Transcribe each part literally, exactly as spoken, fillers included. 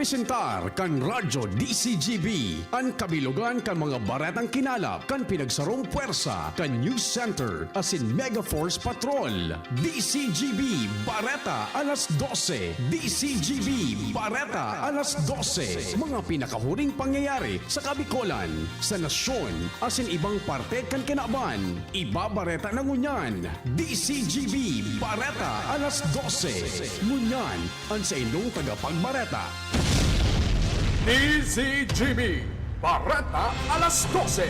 Presentar kan Radyo D C G B an kabilogan kan mga baretang kinalap kan pinagsarong pwersa kan News Center asin Mega Force Patrol. D C G B Bareta alas dose. D C G B Bareta alas dose. Mga pinakahuring pangyayari sa Kabikolan, sa nasyon, asin ibang parte kan kinaban. Ibabareta na ngunyan. D C G B Bareta alas dose. Ngunyan, an saindong tagapagbareta. D C G B, Bareta alas dose.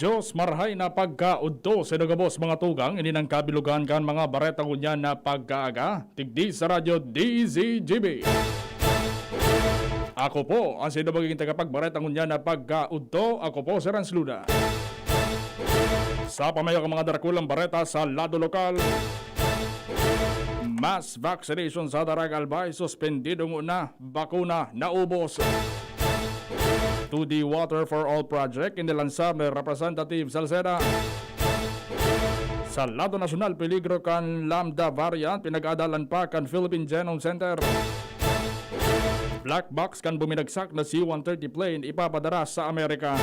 Diyos, marahay na pagkaudto sa gabos, mga tugang, ini nang kabilogan kan mga bareta ngunyan na pagkaaga. Digdi sa Radyo D Z G B. Ako po ang saindo magiging tagapagbareta ngunyan na pagkaudto. Ako po si Rans Luna. Sa pamayo kan mga darakulang bareta sa lado lokal, mass vaccination sa Daraga Albay, suspendido nguna, bakuna naubos. Two D Water for All Project, inilansar ni Representative Salceda. Sa lado nasyonal, peligro kan Lambda variant, pinag-aadalan pa kan Philippine Genome Center. Black box kan buminagsak na C one thirty plane ipapadara sa Amerika.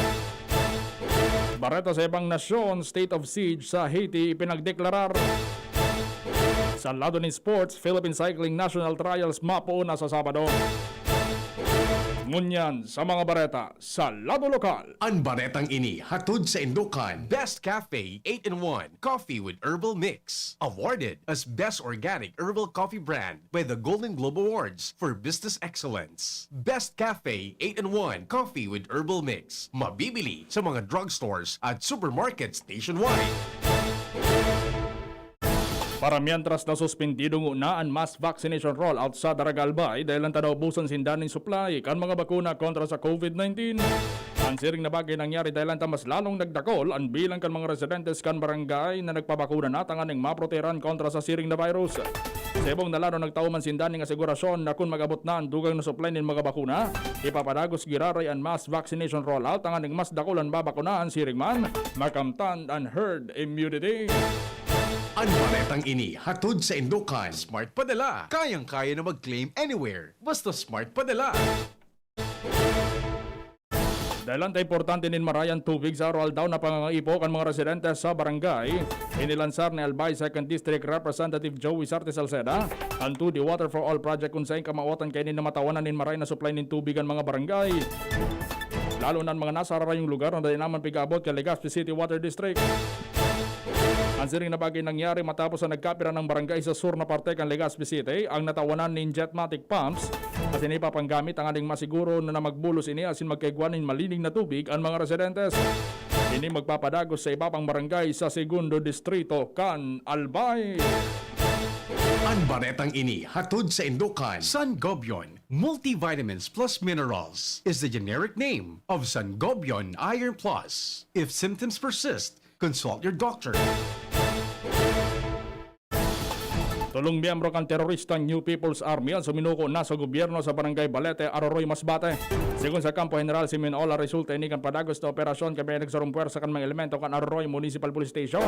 Bareta sa ibang nasyon, state of siege sa Haiti ipinagdeklarar. Sa lado nin sports, Philippine Cycling National Trials mapoon na sa Sabado. Ngunyan sa mga bareta sa lado lokal. An baretang ini hatod saindo kan Best Cafe eight-in-one Coffee with Herbal Mix, awarded as Best Organic Herbal Coffee Brand by the Golden Globe Awards for Business Excellence. Best Cafe eight-in-one Coffee with Herbal Mix, mabibili sa mga drugstores at supermarkets nationwide. Para mientras na suspendido nguna an mass vaccination rollout sa Daraga Albay, dahelan ta naubusan sinda nin supply kan mga bakuna kontra sa COVID nineteen. An siring na bagay nangyari dahelan ta mas lalong nagdakol an bilang kan mga residentes kan barangay na nagpabakuna na tanganing maproteran kontra sa siring na virus. Sa ibong na lado, nagtao man sinda ning asegurasyon na kun mag-abot na an dugang na supply nin mga bakuna, ipapadagos giraray an mass vaccination rollout tanganing mas dakul an babakunaan siring man makamtan an herd immunity. An baretang ini hatod saindo kan Smart Padala. Kayang-kaya na mag-claim anywhere, basta Smart Padala. Dahelan ta importante nin maray an tubig sa aroaldaw na pangangaipo kan mga residente sa barangay, inilansar ni Albay Second District Representative Joey Sarte Salceda, an two D Water for All Project, kun saen kamawotan kaini na matawanan nin maray na supply nin tubig an mga barangay, lalo na an mga nasa ararayong lugar na dai naman pig-aabot kan Legazpi City Water District. An siring na bagay nangyari matapos na nagkapira ng barangay sa sur na parte kan Legazpi City ang natawanan nin jetmatic pumps, asin ipapanggamit tanganing masiguro na, na magbulos ini asin magkaigwa nin malinig na tubig an mga residentes. Ini magpapadagos sa iba pang barangay sa Segundo Distrito kan Albay. An baretang ini hatod saindo kan Sangobion Multivitamins Plus Minerals is the generic name of Sangobion Iron Plus. If symptoms persist, consult your doctor. Tolong miyembro kan teroristang New People's Army an suminuko na sa gobyerno sa Barangay Balete, Aroroy, Masbate. Segun sa Kampo General Simeon Ola, resulta ini kan padagos na operasyon kan pinagsarong pwersa kan mga elemento kan Aroroy Municipal Police Station,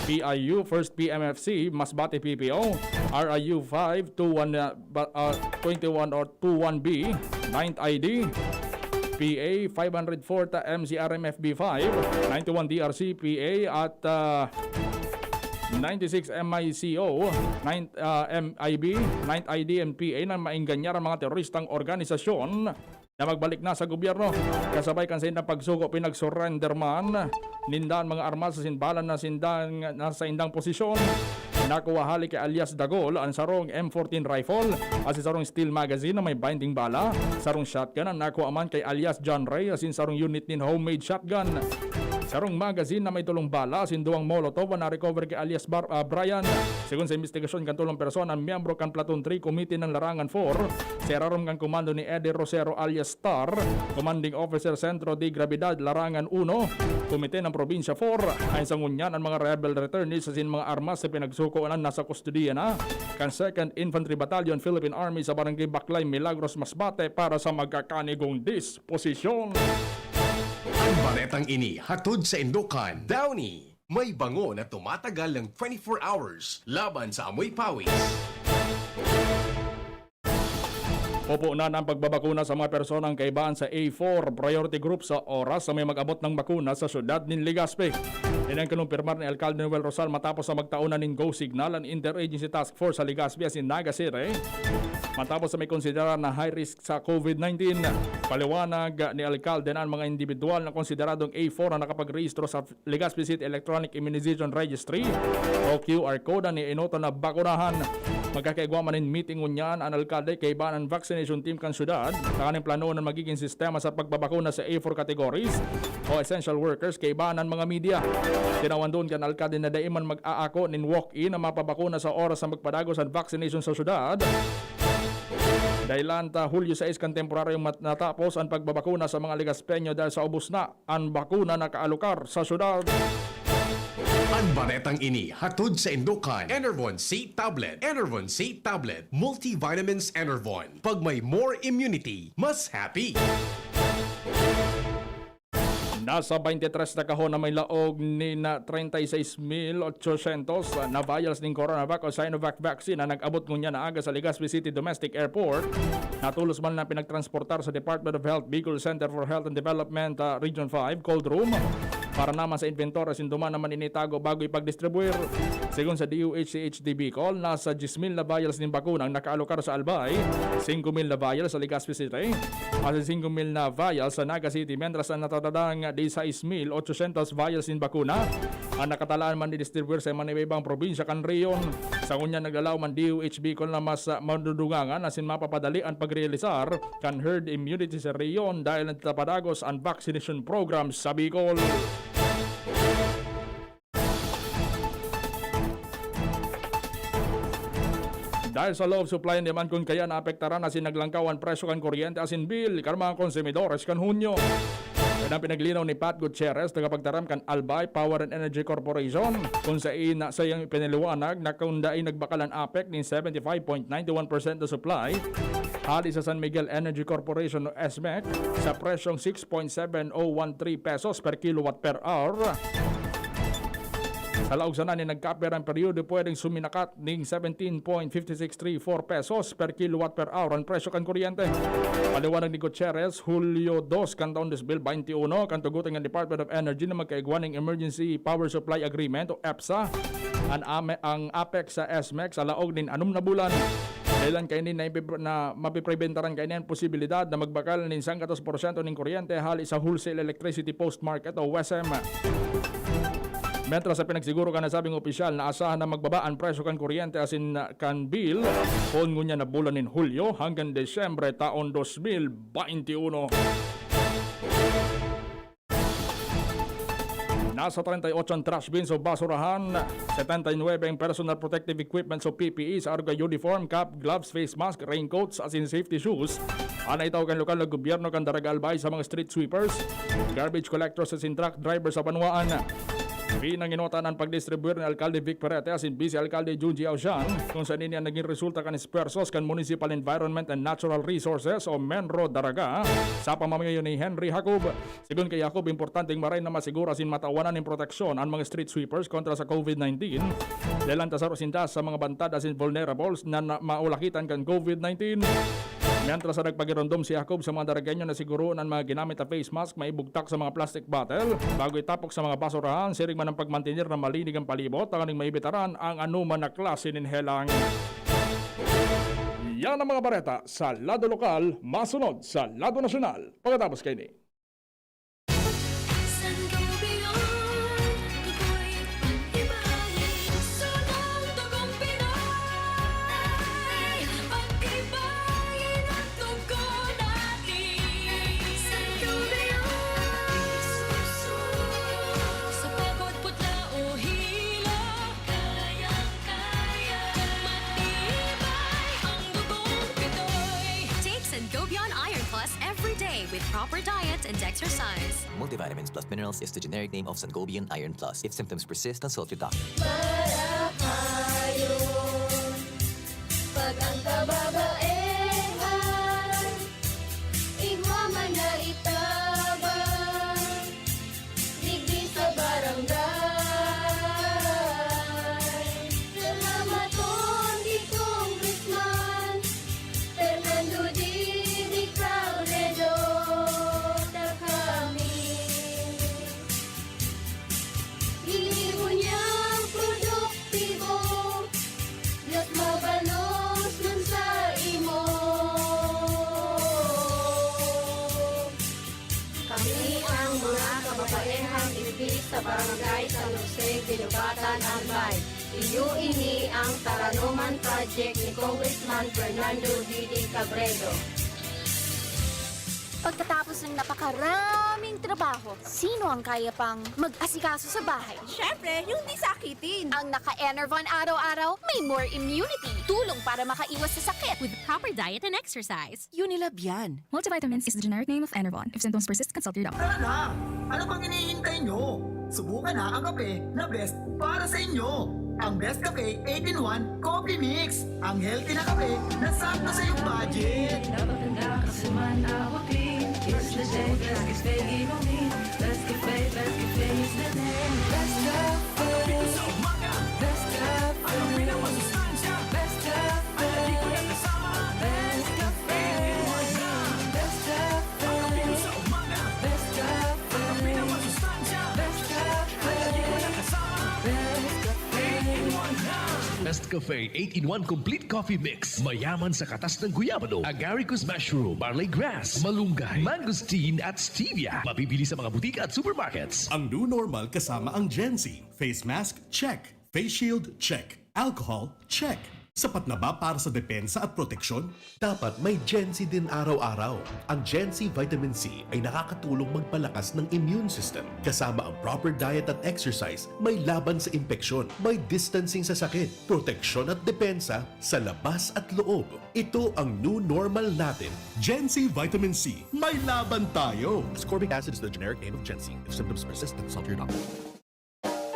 P I U, First P M F C, Masbate P P O, R I U five two one, uh, ba-, uh, twenty-one or two one B, Ninth I D, P A five hundred four ta M C R M F B five, ninety-one D R C P A at, ah, ninety-six M I C O, nine, ah, M I B, Ninth I D and P A na maenganyar ang mga teroristang organisasyon na magbalik na sa gobyerno. Kasabay kan saindang pagsugo, pinagsurrender man ninda an mga armas asin bala na sindang, na sa indang posisyon. Nakuha hali ki alias Dagol an sarong M fourteen rifle, asin sarong steel magazine na may binding bala. Sarong shotgun an nakuha man ki alias John Ray, asin sarong unit nin homemade shotgun. Sarong magazine na may tolong bala, asin duwang Molotov an na-recover ki alias Bar-, ah, Brian. Segun sa imbestigasyon kan tolong persona, miyembro kan Platoon three Committee ng Larangan four, sa irarom kan komando ni Eddie Rosero alias Star, Commanding Officer Centro de Gravidad, Larangan uno, Komite ng Probinsya four. Ayon sa ngunyan, an mga rebel returnees asin mga armas na pinagsukoan nasa kustodiya na kan Second Infantry Battalion, Philippine Army, sa Barangay Baklay, Milagros, Masbate para sa magkakanigong disposisyon. Ang baretang ini hatod sa Indokan, Downy. May bango na tumatagal ng twenty-four hours laban sa amoy pawis. Pupunan ang pagbabakuna sa mga personang kaibahan sa A four priority group sa oras na may mag-abot ng bakuna sa siyudad nin Legazpi. Yan ang kinumpirmar ni Alkalde Noel Rosal matapos sa magtaon na nin go signal ang Interagency Task Force sa Legazpi asin Naga City. Matapos sa may konsiderar na high risk sa COVID nineteen, paliwanag ni Alkalde na ang mga individual na konsideradong A four na nakapagrehistro sa Legazpi City Electronic Immunization Registry o Q R code an iinoto na bakunahan. Magkakaigwa man nin meeting ngunyan an alkalde kaiba an vaccination team kan syudad. Tanganing planoon an magiging sistema sa pagbabakuna sa A four categories o essential workers kaiba an mga media. Tinawan doon kan alkalde na dai man mag-aako nin walk-in na mapabakuna sa oras na magpadagos an vaccination sa syudad. Dahilan ta Hulyo sais kan temporaryong mat-, natapos an pagbabakuna sa mga Legazpeño dahil sa ubos na an bakuna na kaalokar sa syudad. Ang baretang ini hatod sa Indokan, Enervon C Tablet, Enervon C Tablet, Multivitamins Enervon. Pag may more immunity, mas happy. Nasa twenty-three na kahon na may laog nin treinta y seis mil ochocientos na vials nin Coronavac o Sinovac vaccine na nag-abot ngunyan na aga sa Legazpi City Domestic Airport. Natolos man na pinagtransportar sa Department of Health Bicol Center for Health and Development, ah, Region five Cold Room para naman sa inventory asin duman naman initago bago ipagdistribuir. Segun sa D O H C H D Bicol, nasa diyes mil na vials nin bakuna ang nakaalokar sa Albay, singko mil na vials sa Legazpi City, asin singko mil na vials sa Naga City, mentras an natatadang disais mil ochocientos vials nin bakuna ang nakatalaan man didistribuir sa mga iba-ibang probinsya kan rehiyon. Sa ngunyan, naglalaom an D O H Bicol na mas, ah, madudugangan asin mapapadali an pagrealisar kan herd immunity sa rehiyon dahil natapadagos an vaccination program sa Bicol. Dahil sa low of supply and demand, kun kaya naapektaran asin naglangkaw an presyo kan kuryente asin bill kan mga konsumidores kan Hunyo. Yan ang pinaglinaw ni Pat Gutierrez, tagapagtaram kan Albay Power and Energy Corporation, kun sain na saiyang ipinaliwanag na kun dai nagbakal an APEC nin seventy-five point nine one percent na supply hali sa San Miguel Energy Corporation o S M E C sa presyong six point seven oh one three pesos per kilowatt per hour. Sa laog sana nin nagkaapirang peryodo, pwedeng suminakat ning seventeen point five six three four pesos per kilowatt per hour an presyo kan kuryente. Paliwanag ni Gutierrez, Hulyo dos kan taon dos mil baynte uno, kan tugotan ng Department of Energy na magkaigwa ning Emergency Power Supply Agreement o EPSA an ame-, ang APEC sa S M E C sa laog nin anom na bulan. Dahilan kaini na ipi-, na mapipribentaran kaini an posibilidad na magbakal nin sanggatos porsyento nin kuryente hali sa wholesale electricity post market o WESM. Mentras sa pinagsiguro kan nasabing opisyal na asahan na magbaba an presyo kan kuryente asin kan bill, poon ngunyan na bulan nin Hulyo hanggang Disyembre taon dos mil baynte uno. Nasa treinta y ocho ang trash bins o basurahan, setenta y nuebe ang personal protective equipments o P P E sa arog kan uniform, cap, gloves, face mask, raincoats, asin safety shoes. An naitao kan lokal na gobyerno kan Daraga Albay sa mga street sweepers, garbage collectors asin truck drivers sa banwaan. Pinanginotan an pagdistribuir ni Alkalde Vic Perete asin Vice Alkalde Junji Ausian, kun saan ini an naging resulta kan esfuerzos kan Municipal Environment and Natural Resources o MENRO Daraga sa pamamayo ni Henry Jacob. Segun ki Jacob, importanteng maray na masiguro asin matawanan nin proteksyon an mga street sweepers kontra sa COVID nineteen. Dahil an ta saro sinda sa mga bantad asin vulnerables na, na maulakitan kan COVID nineteen. Mientras sa nagpagiromdom si Jacob sa mga Daragueño na siguroon an mga ginamit na face mask maibugtak sa mga plastic bottle bago itapok sa mga basurahan, siring man ang pagmantener na malinig ang palibot tanganing maibitaran ang anoman na klase nin helang. Yan ang mga bareta sa lado lokal, masunod sa lado nasyonal pagkatapos kaini. Sangobion, ako'y pag-ibahin, sunod ako Multivitamins plus minerals is the generic name of Sangobion Iron Plus. If symptoms persist, consult your doctor. Marahayon, pag ang kababaehan, igwa man na itabang, digdi sa barangay. Salamaton ki Congressman Fernando Didi Cabredo, ta kami. Ginibo niyang produktibo, mas mabalos man sa imo. Kami ang mga kababaehang igdi sa Barangay San Jose, Guinobatan, Albay. Iyo ini ang Taranoman Project ni Congressman Fernando Didi Cabredo. Pagkatapos ng napakaraming trabaho, sino ang kaya pang mag-asikaso sa bahay? Siyempre, yung di sakitin. Ang naka-Enervon araw-araw may more immunity. Tulong para makaiwas sa sakit. With proper diet and exercise. Unilab yan. Multivitamins is the generic name of Enervon. If symptoms persist, consult your doctor. Tara na! Ano pang hinihintay nyo? Subukan na ang kape na best para sa inyo. Ang Best Cafe eight-in-one Coffee Mix. Ang healthy na kape na sakto sa iyong budget. Dapat handa ka sa man abutin. It's the day, Best Cafe inumin. Best Cafe, Best Cafe is the name. Best Cafe. Best Cafe. Best Cafe. Best Cafe. Best Cafe. Best Cafe. Best Cafe. Best Cafe. Best Cafe eight-in-one Complete Coffee Mix. Mayaman sa katas ng guyabano, agaricus mushroom, barley grass, malunggay, mangosteen at stevia. Mabibili sa mga butika at supermarkets. Ang new normal kasama ang Gen Z. Face mask, check. Face shield, check. Alcohol, check. Sapat na ba para sa depensa at proteksyon? Dapat may Gen Z din araw-araw. Ang Gen Z Vitamin C ay nakakatulong magpalakas ng immune system. Kasama ang proper diet at exercise, may laban sa impeksyon, may distancing sa sakit, proteksyon at depensa sa labas at loob. Ito ang new normal natin. Gen Z Vitamin C, may laban tayo! Ascorbic acid is the generic name of Gen Z. If symptoms persist, consult your doctor.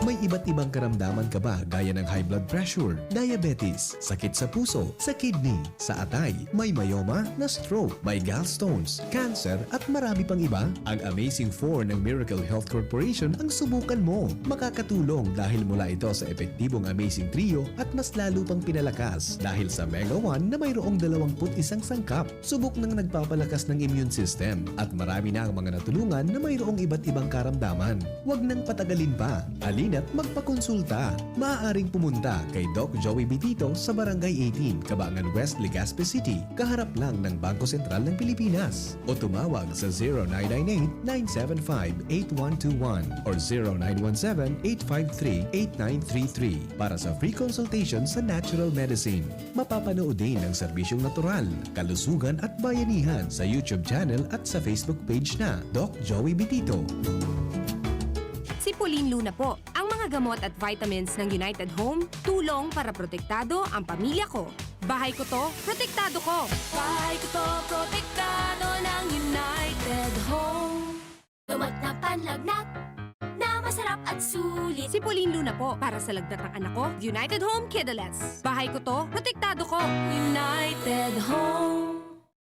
May iba't ibang karamdaman ka ba gaya ng high blood pressure, diabetes, sakit sa puso, sa kidney, sa atay, may myoma, na-stroke, may gallstones, cancer at marami pang iba? Ang Amazing four ng Miracle Health Corporation ang subukan mo. Makakatulong dahil mula ito sa epektibong Amazing Trio at mas lalo pang pinalakas dahil sa Mega one na mayroong dalawampu't isang sangkap. Subok nang nagpapalakas ng immune system at marami na ang mga natulungan na mayroong iba't ibang karamdaman. Huwag nang patagalin pa. Halina't magpakonsulta. Maaaring pumunta kay Doc Joey Bitito sa Barangay eighteen, Cabangan West, Legazpi City, kaharap lang ng Bangko Sentral ng Pilipinas. O tumawag sa zero nine nine eight, nine seven five, eight one two one or zero nine one seven, eight five three, eight nine three three para sa free consultation sa natural medicine. Mapapanood din ang serbisyong natural, kalusugan at bayanihan sa YouTube channel at sa Facebook page na Doc Joey Bitito. Si Pauline Luna po. Ang mga gamot at vitamins ng United Home, tulong para protektado ang pamilya ko. Bahay ko to, protektado ko. Bahay ko to, protektado ng United Home. Lumat na panlagnat na masarap at sulit. Si Pauline Luna po, para sa lagnat ng anak ko, United Home Kidulets. Bahay ko to, protektado ko. United Home.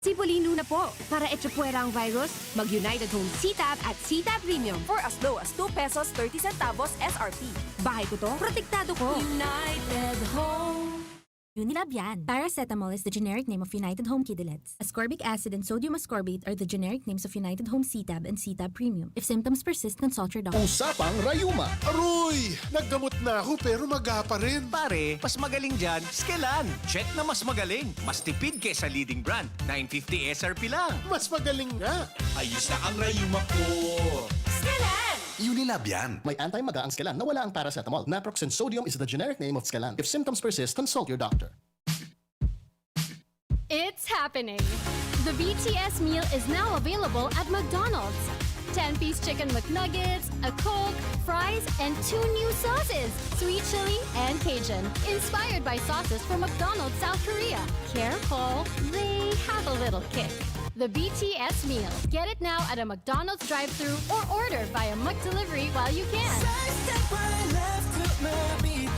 Si Pauline Luna po, para echapuwera ang virus, mag-United Home C-Tab at C-Tab Premium. For as low as two pesos thirty centavos S R P. Bahay ko to, protektado ko. United Home. Unilab yan. Paracetamol is the generic name of United Home Kidulets. Ascorbic acid and sodium ascorbate are the generic names of United Home C-Tab and C-Tab Premium. If symptoms persist, consult your doctor. Usapang Rayuma. Aroy! Naggamot na ako pero maga pa rin. Pare, mas magaling dyan, Skelan. Check na mas magaling. Mas tipid kesa leading brand. Nine fifty S R P lang. Mas magaling nga. Ayos na ang rayuma ko. Unilab yan. May anti-maga ang Skelan na wala ang paracetamol. Naproxen sodium is the generic name of Skelan. If symptoms persist, consult your doctor. It's happening! The B T S meal is now available at McDonald's. Ten-piece chicken McNuggets, a Coke, fries, and two new sauces, sweet chili and Cajun, inspired by sauces from McDonald's South Korea. Careful, they have a little kick. The B T S meal. Get it now at a McDonald's drive-thru or order via McDelivery while you can. Sa step right left to my beat.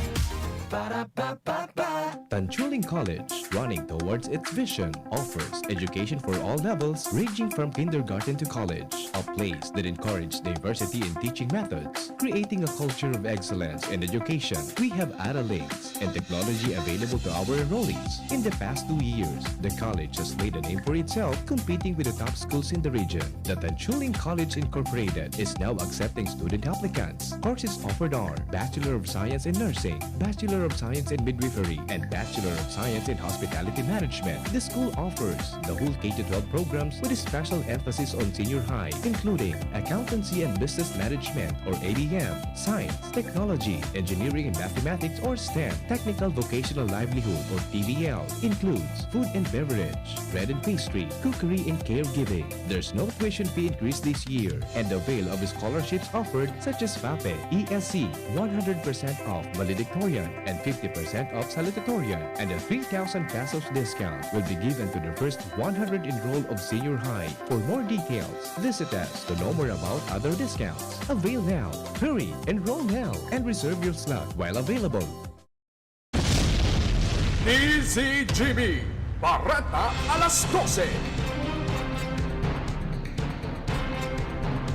Ba-da-ba-ba-ba. Tanchuling College, running towards its vision, offers education for all levels, ranging from kindergarten to college. A place that encourages diversity in teaching methods, creating a culture of excellence in education. We have added links and technology available to our enrollees. In the past two years, the college has made a name for itself, competing with the top schools in the region. The Tanchuling College Incorporated is now accepting student applicants. Courses offered are Bachelor of Science in Nursing, Bachelor of Science in Midwifery, and Bachelor of Science in Hospitality Management. The school offers the whole K to twelve programs with a special emphasis on senior high, including Accountancy and Business Management or A B M, Science, Technology, Engineering and Mathematics or STEM, Technical Vocational Livelihood or T V L, includes food and beverage, bread and pastry, cookery and caregiving. There's no tuition fee increase this year, and avail of scholarships offered such as FAPE, E S C, one hundred percent off valedictorian, and fifty percent off salutatorian, and a three thousand pesos discount will be given to the first one hundred enrolled of senior high. For more details, visit us to know more about other discounts. Avail now, hurry, enroll now, and reserve your slot while available. D Z G B, Bareta alas dose.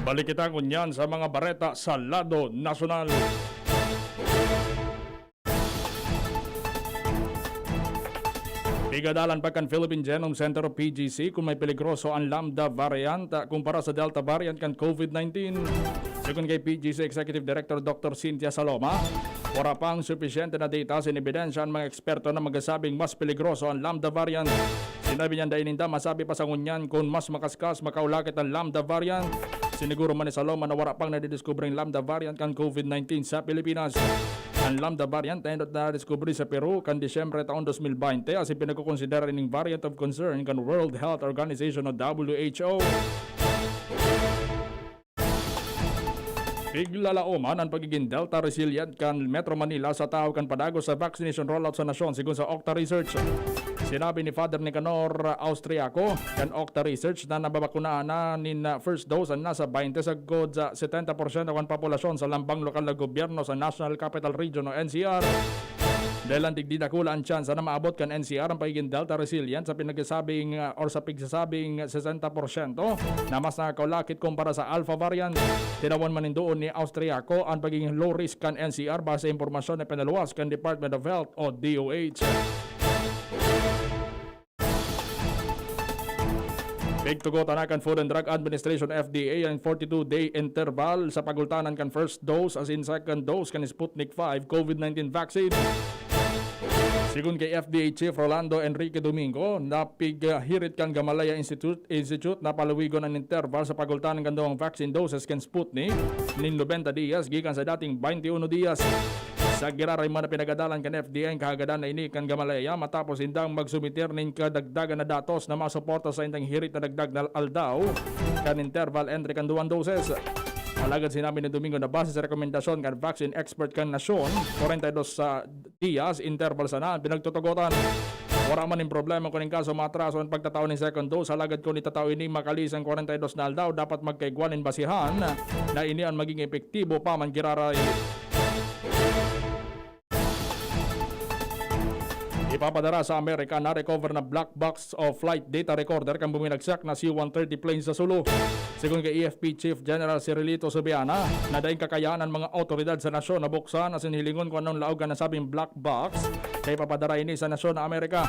Balik kita ngunyan sa mga bareta sa lado nasyonal. Pigadalan pa kan Philippine Genome Center o P G C kun may peligroso an Lambda variant, ah, kumpara sa Delta variant kan COVID nineteen. Segun kay P G C Executive Director Doctor Cynthia Saloma, wara pang supisyente na data asin ebidensya an mga eksperto na magsasabing mas peligroso an Lambda variant. Sinabi niya, dai ninda masabi pa sa ngunyan kun mas makaskas, makaulakit an Lambda variant. Siniguro man ni Saloma na wara pang nadidiskubreng Lambda variant kan COVID nineteen sa Pilipinas. An Lambda variant naindot na nadiskubre sa Peru kan Disyembre taon dos mil baynte, asin pinagkokonsidera ining variant of concern kan World Health Organization o W H O. Piglalaoman an pagigin Delta resilient kan Metro Manila sa tahaw kan padagos sa vaccination rollout sa nasyon, sigon sa Octa Research. Sinabi ni Father Nicanor Austriaco kan Octa Research na nababakunahan na nin, ah, first dose an nasa baynte sagkod sa setenta porsyento kan populasyon sa lambang lokal na gobyerno sa National Capital Region o N C R. Dahil ang digdi dakula an tsansa na maabot kan N C R ang pagigin Delta resilient sa pinagsasabing, ah, or sa pigsasabing sesenta porsyento na mas nakakaulakit kumpara sa Alpha variant. Tinawan man nin duon ni Austriaco ang pagiging low risk kan N C R base sa impormasyon na pinaluwas kan Department of Health o D O H. Pigtugotan na kan Food and Drug Administration, F D A, ang forty-two day interval sa pagultanan kan first dose asin second dose kan Sputnik five COVID nineteen vaccine. Sigon kay F D A Chief Rolando Enrique Domingo, napighirit kan Gamaleya Institute, Institute na palawigon an interval sa pagultanan kan duwang vaccine doses kan Sputnik nin nobenta dias gikan sa dating baynte uno dias. Sa giraray man na pinagadalan kan F D A ang kahagadan na ini kan Gamaleya matapos indang magsumiter nin kadagdagan na datos na masuporta sa indang hirit na dagdag na aldaw kan interval entry kan duwang doses. Alagad sinabi ni Domingo na base sa rekomendasyon kan vaccine expert kan nasyon, kwarenta y dos sa dias interval sana an pinagtutugotan. Wara man nin problema kun in kaso maatraso an pagtatao nin second dose, alagad kun itatao ini makaliis an kwarenta y dos na aldaw, dapat magkaigwa nin basihan na ini an maging epektibo pa man giraray. Ipapadara sa Amerika na recover na black box o flight data recorder kan buminagsak na C one thirty plane sa Sulu. Sigon kay A F P Chief General Cirilito Subiana, na daing kakayahan an mga awtoridad sa nasyon na buksan asin hilingon kun anong laog kan nasabing black box, kay ipapadara ini sa nasyon na Amerika.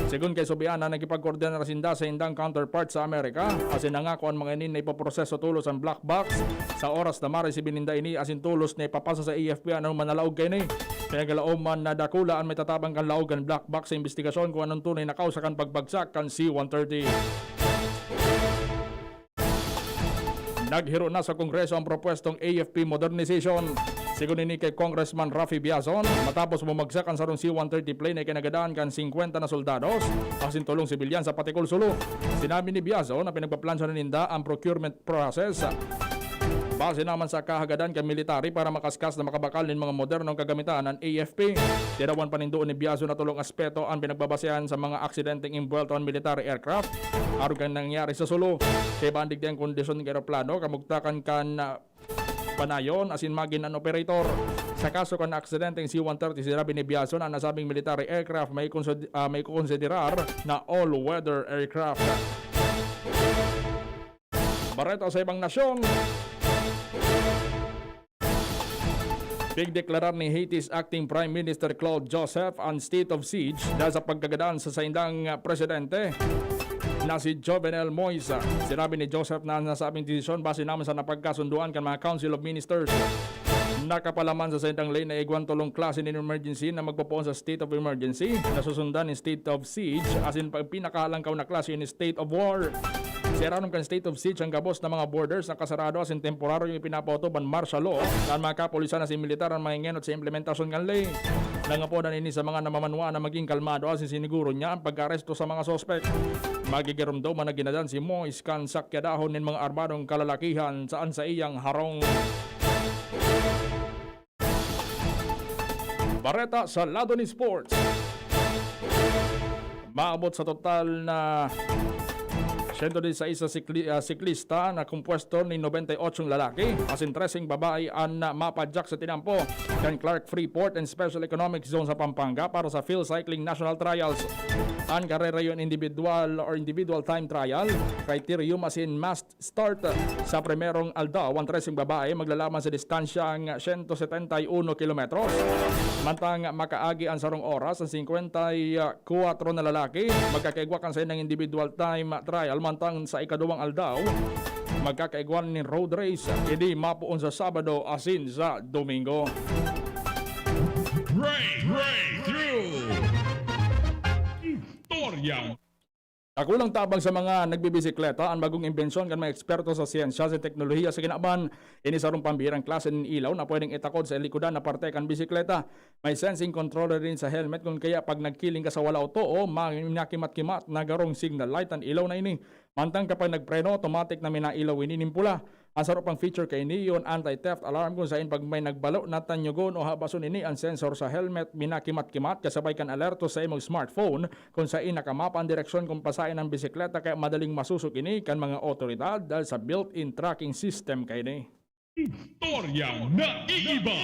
Sigon kay Subiana, nakipagkoordinar sinda sa indang counterpart sa Amerika, asin nangako an mga ini na ipoproseso tolos an black box sa oras na maresibi ninda ini, asin tolos na ipapasa sa A F P an anong manalaog kaini. Pinaglaom man na dakula an matatabang kan laog kan black box sa imbestigasyon kun anong tunay na kausa kan pagbagsak kan C one thirty. Naghiro na sa Kongreso ang propwestong A F P modernization. Sigon ini kay Congressman Raffy Biazon, matapos bumagsak ang sarong C one thirty plane na ikinagadan kan singkwenta na soldados, asin tolong sibilyan sa Patikol, Sulu. Sinabi ni Biazon na pinagpaplansya na ninda ang procurement process. Asin naman sa kahagadan kan military para makaskas na makabakal nin mga modernong kagamitan an A F P. Tinawan pa nin duon ni Biazon na tolong aspeto an pinagbabasehan sa mga aksidenteng imbuwelto an military aircraft, arog kan nangyari sa Sulu. Kaiba an digdi an kondisyon kan eroplano, kamugtakan kan, ah, panayon asin magin an operator. Sa kaso kan aksidenteng C one thirty, sinabi ni Biazon, an nasabing military aircraft may konsid-, ah, may kokonsiderar na all-weather aircraft. Bareta sa ibang nasyon. Pigdeklarar ni Haiti's Acting Prime Minister Claude Joseph an state of siege dahil sa pagkagadan sa saindang presidente na si Jovenel Moïse. Sinabi ni Joseph na nasabing desisyon base naman sa napagkasunduan kan mga Council of Ministers. Nakapalaman sa saindang ley na igwan tolong klase nin emergency na magpopoon sa state of emergency, na susundan nin state of siege, asin pag pinakahalangkaw na klase nin state of war. Sa irarom kan state of siege, ang gabos na mga borders na kasarado asin temporaryong ipinapaotob an martial law kan mga kapulisan asin militar an mahingenot sa implementasyon kan ley. Nangapodan ini sa mga namamanwaan na maging kalmado asin siniguro niya ang pag-aresto sa mga sospek. Magigiromdoman na ginadan si Moïse kan sakyadahon nin mga armadong kalalakihan saan sa iyang harong. Bareta sa lado ni sports. Maabot sa total na siyento disisais na sikli-, ah, siklista na kompuesto ni nobenta y otso lalaki, asin treseng babae an, ah, mapadyak sa tinampo kan Clark Freeport and Special Economic Zone sa Pampanga para sa Field Cycling National Trials. An karera iyo individual or individual time trial, criterium asin mass start. Sa primerong aldaw, an treseng babae maglalaban sa distansyang siyento setenta y uno kilometros, mantang makaagi an sarong oras an singkwenta y kuwatro na lalaki. Magkakaigwa kan saindang individual time trial, mantang sa ikaduwang aldaw, magkakaigwa nin road race. Ini mapoon sa Sabado asin sa Domingo. Break, breakthrough. Istorya. Dakulang tabang sa mga nagbibisikleta an bagong imbensyon kan mga eksperto sa siyensya sa teknolohiya sa kinaban. Ini sarong pambihirang klase nin ilaw na pwedeng itakod sa likodan na parte kan bisikleta. May sensing controller rin sa helmet, kun kaya pag nagkiling ka sa wala o too, ma-, minakimat-kimat na garong signal light an ilaw na ini. Mantang kapag nagpreno, automatic na minailaw ini nin pula. An saro pang feature kaini, iyo an anti-theft alarm, kun saen pag may nagbalo na tanyogon o habason ini an sensor sa helmet, minakimat-kimat kasabay kan alerto sa imong smartphone kun saen nakamapa an direksyon kun pasaen an bisikleta, kaya madaling masusog ini kan mga otoridad dahil sa built-in tracking system kaini. Istoryang naiiba.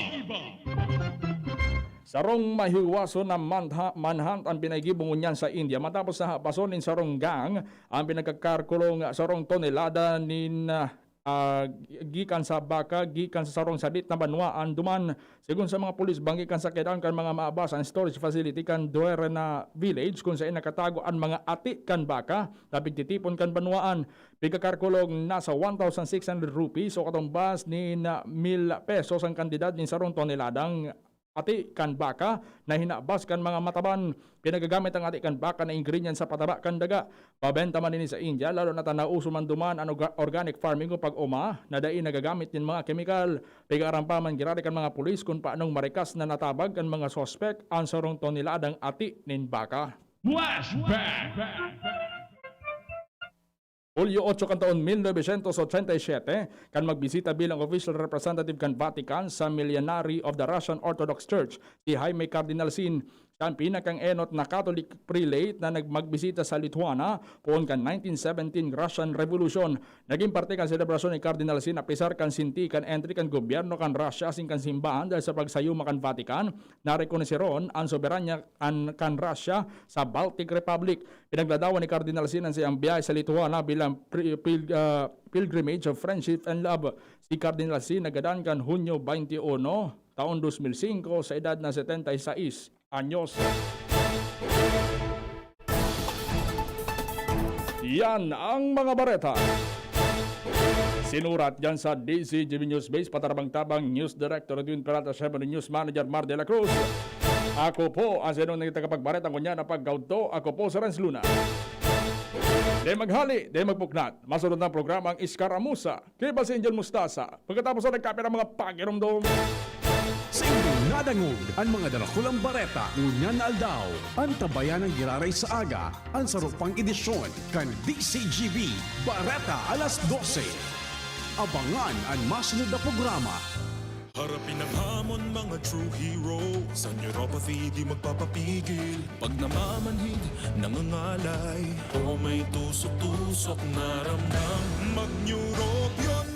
Sarong mahiwason na mantha-, manhunt an pinaggibo ngunyan sa India matapos na habason nin sarong gang an pinagkakarkulong sarong tonelada nin, ah, ah, gikan sa baka, gikan sa sarong sadit na banwaan duman. Segun sa mga pulis, banggi kan sakyadan kan mga maabas an storage facility kan Duerna Village, kun saen nakatago an mga ati kan baka na pigtitipon kan banwaan. Pigkakarkulong nasa one thousand six hundred rupees o katumbas nin mil pesos an kantidad nin sarong toneladang ati kan baka na hinabas kan mga mataban. Pinagagamit an ati kan baka na ingredient sa pataba kan daga. Pabenta man ini sa India, lalo na ta nauso man duman an orga-, organic farming o pag-oma na dai nagagamit nin mga kemikal. Pigaaram pa man giraray kan mga pulis kun paanong marikas na natabag kan mga suspek an sarong toneladang ati nin baka. Flashback! Hulyo otso kan taon mil novecientos ochenta y siete, kan magbisita bilang official representative kan Vatican sa Millenary of the Russian Orthodox Church si Jaime Cardinal Sin. Siya an pinakang-enot na Catholic prelate na nag-, magbisita sa Lithuania poon kan nineteen seventeen Russian Revolution. Nagin parte kan selebrasyon ni Cardinal Sin na pesar kan sinti kan entry kan gobyerno kan Russia asin kan simbahan dahil sa pagsayuma kan Vatican. Narekonoseron an soberanya an, kan Russia sa Baltic Republic. Pinagladawan ni Cardinal Sin an saiyang biyahe sa Lithuania bilang pri-, pil-, ah, pilgrimage of friendship and love. Si Cardinal Sin nagadan kan Hunyo twenty-one, taon dos mil singko, sa edad na setenta y seis anyos. Yan ang mga bareta. Sinurat dyan sa D C G B News Base, patarabang-tabang, News Director Edwin Peralta, siyempre News Manager Mar de la Cruz. Ako po ang sinong naging tagapagbareta ngunyan na pagkaudto. Ako po si Renz Luna. Di maghali, di magpuknat. Masunod na ang programang Iskaramusa. Kiba si Angel Mustasa. Pagkatapos na nagkape ng mga pagirumdom. Sa inyong nadangog an mga darakulang bareta ngunyan na aldaw, antabayan ang giraray sa aga, an saro pang edisyon kan D C G B Bareta alas dose. Abangan an masunod na programa. Harapin ang hamon, mga true heroes. Sa neuropathy, di magpapapigil. Pag namamanhid, nangangalay, o may tusok-tusok na ramdam, mag-Neurobion